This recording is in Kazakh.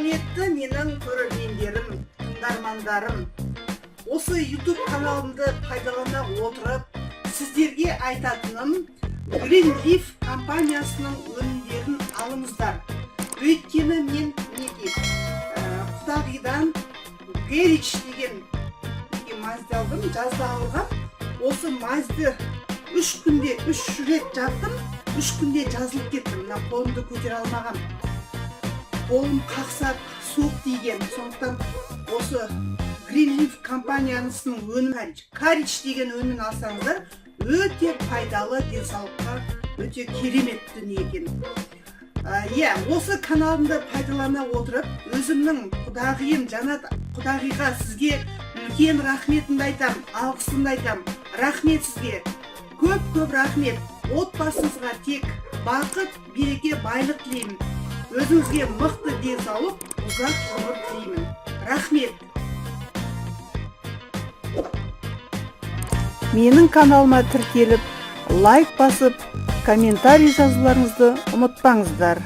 Құрметті менің көрермендерім, тыңдармандарым, осы YouTube каналымды пайдалана отырып, сіздерге айтатыным: Green Leaf компаниясының өнімдерін алыңыздар. Өйткені мен, мінекей, құдағидан Герич деген мазьды алдым. Жазда ауырғам. Осы мазьды 3 күнде үш рет жаптым, 3 күнде жазылып кеттім. Мына қолымды көтере алмағам, қолым қақсап, суық тиген. Сондықтан осы Green Leaf компаниясының өнімі, Карич деген өнімін алсаңыздар, өте пайдалы, денсаулыққа өте керемет дүние екен. Иә, осы каналымды пайдалана отырып, өзімнің құдағиым Жанат құдағиға, сізге үлкен рахметімді айтам, алғысымды айтам. Рахмет сізге, көп көп рахмет. Отбасыңызға тек бақыт, береке, байлық тілеймін. Өзіңізге мықты денсаулық, ұзақ ғұмыр тілеймін. Рахмет. Менің каналыма тіркеліп, лайк басып, комментарий жазуларыңызды ұмытпаңыздар.